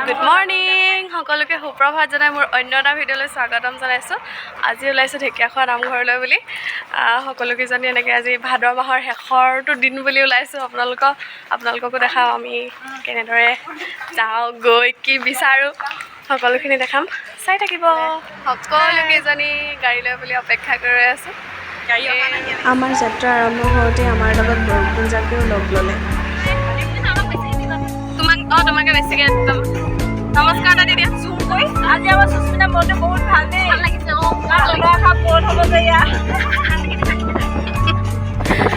Good morning সকলোকে, সুপ্ৰভাত জনাই মোৰ অন্য এটা ভিডিঅ'লৈ স্বাগতম জনাইছোঁ। আজি ওলাইছোঁ ঢেকীয়াখোৱা নামঘৰলৈ বুলি। সকলোকেইজনী এনেকৈ আজি ভাদ মাহৰ শেষৰটো দিন বুলি ওলাইছোঁ। আপোনালোককো দেখাম আমি কেনেদৰে যাওঁ, গৈ কি বিচাৰোঁ, সকলোখিনি দেখাম, চাই থাকিব। সকলোকেইজনী গাড়ী লৈ বুলি অপেক্ষা কৰি আছোঁ। আমাৰ যাত্ৰা আৰম্ভ হওঁতে আমাৰ লগত বৰষুণ জাকেও লগ ল'লে। তোমাক তোমাকে বেছিকৈ একদম নমস্কাৰ এটা দি দিয়া। আজি আমাৰ সুস্মিতা মনটো বহুত ভাল দেই। ভাল লাগিছে। মনৰ আশা পূৰণ হ'ব যে ইয়াৰ।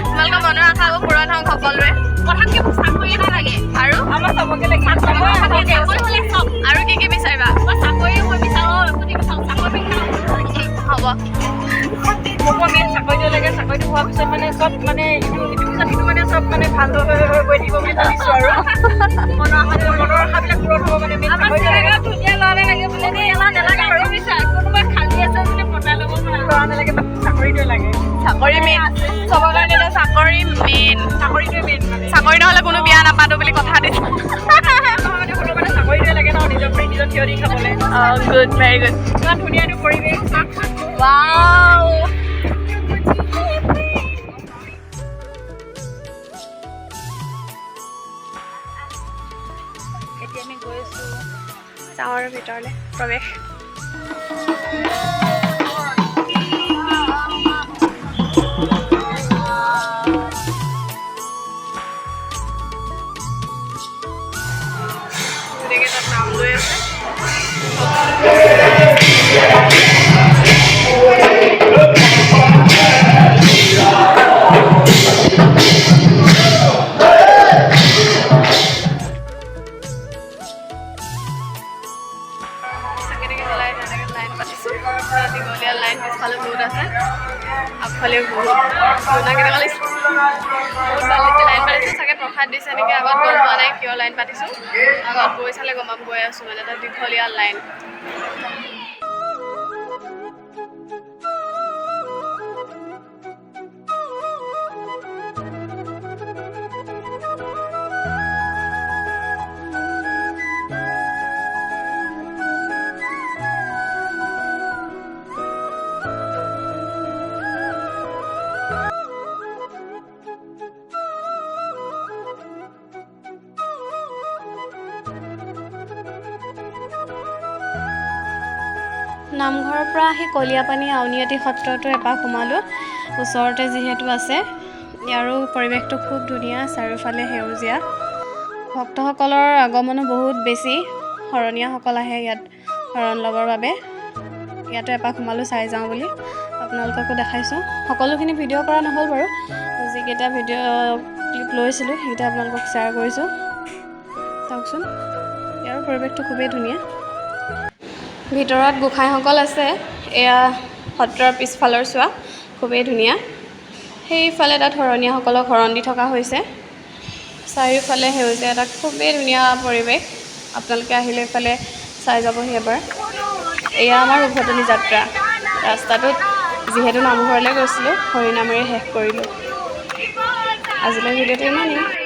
তোমালোকৰ মনৰ আশাবোৰ পূৰণ হওক সকলোৰে। প্ৰধানকে মোক চাকৰি এটা লাগে। আৰু? আমাৰ চবকে লাগে। চাকৰি হ'লে চব। আৰু কি কি বিচাৰিবা? মই চাকৰিও মই বিচাৰোঁ, একো নিবিচাৰোঁ, চাকৰি বিচাৰোঁ। হ'ব। মোক মেইন চাকৰিটো লাগে। চাকৰিটো হোৱাৰ পিছত মানে চব মানে ইটো ইটো পিছত সিটো মানে চব মানে ভাল হৈ হৈ গৈ থাকিব বুলি ভাবিছোঁ। আৰু মনৰ আশাবিলাক পূৰণ হ'ব মানে মেইন চাকৰিটো লাগে। ধুনীয়া ল'ৰা লাগে বোলে দেই। নালাগে বাৰু। কোনোবা খালী আছে যদি পতাই ল'ব পাৰা। ল'ৰা নালাগে, চাকৰিটোৱে লাগে। চাকৰি মেইন চবৰ কাৰণে। এতিয়া চাকৰি মেইন। চাকৰিটোৱে মেইন মানে। চাকৰি নহ'লে কোনো বিয়া নাপাতো বুলি কথা দিছে। নহয় মানে হ'লেও মানে চাকৰিটোৱে লাগে ন, নিজৰ ভৰিত নিজৰ থিয় দি খাবলৈ। Good, very good. ইমান ধুনীয়া এইটো পৰিৱেশ। ৱাও। এতিয়া আমি গৈ আছোঁ। যাওঁ আৰু ভিতৰলৈ প্ৰৱেশ। ধুনীয়াকৈ তাত নাম লৈ আছে। চাকি তাকি জ্বলাই তেনেকৈ লাইন পাতিছোঁ। পুৰা দীঘলীয়া লাইন, পিছফালে বহুত আছে, আগফালেও বহুত। জোনা কেনেকুৱা লাগিছে? বহুত ভাল লাগিছে। লাইন পাতিছোঁ, চাগে প্ৰসাদ দিছে নেকি। আগত গম পোৱা নাই কিয় লাইন পাতিছোঁ। আগত গৈ চালে গম পাম। গৈ আছোঁ মানে, এটা দীঘলীয়া লাইন। নামঘৰৰ পৰা আহি কলীয়াপানী আউনীআটী সত্ৰতো এপাক সোমালোঁ, ওচৰতে যিহেতু আছে। ইয়াৰো পৰিৱেশটো খুব ধুনীয়া, চাৰিওফালে সেউজীয়া। ভক্তসকলৰ আগমনো বহুত বেছি। শৰণীয়াসকল আহে ইয়াত শৰণ ল'বৰ বাবে। ইয়াতো এপাক সোমালোঁ চাই যাওঁ বুলি, আপোনালোককো দেখাইছোঁ। সকলোখিনি ভিডিঅ' কৰা নহ'ল বাৰু, যিকেইটা ভিডিঅ' ক্লিপ লৈছিলোঁ সেইকেইটা আপোনালোকক শ্বেয়াৰ কৰিছোঁ। চাওকচোন, ইয়াৰো পৰিৱেশটো খুবেই ধুনীয়া। ভিতৰত গোঁসাইসকল আছে। এয়া সত্ৰৰ পিছফালৰ চোৱা, খুবেই ধুনীয়া। সেইফালে তাত শৰণীয়াসকলক শৰণ দি থকা হৈছে। চাৰিওফালে সেউজীয়া, এটা খুবেই ধুনীয়া পৰিৱেশ। আপোনালোকে আহিলে এইফালে চাই যাবহি এবাৰ। এয়া আমাৰ উভতনি যাত্ৰা। ৰাস্তাটোত যিহেতু নামঘৰলৈ গৈছিলোঁ, হৰিনামেৰে শেষ কৰিলোঁ। আজিলৈ ভিডিঅ'টো ইমানেই।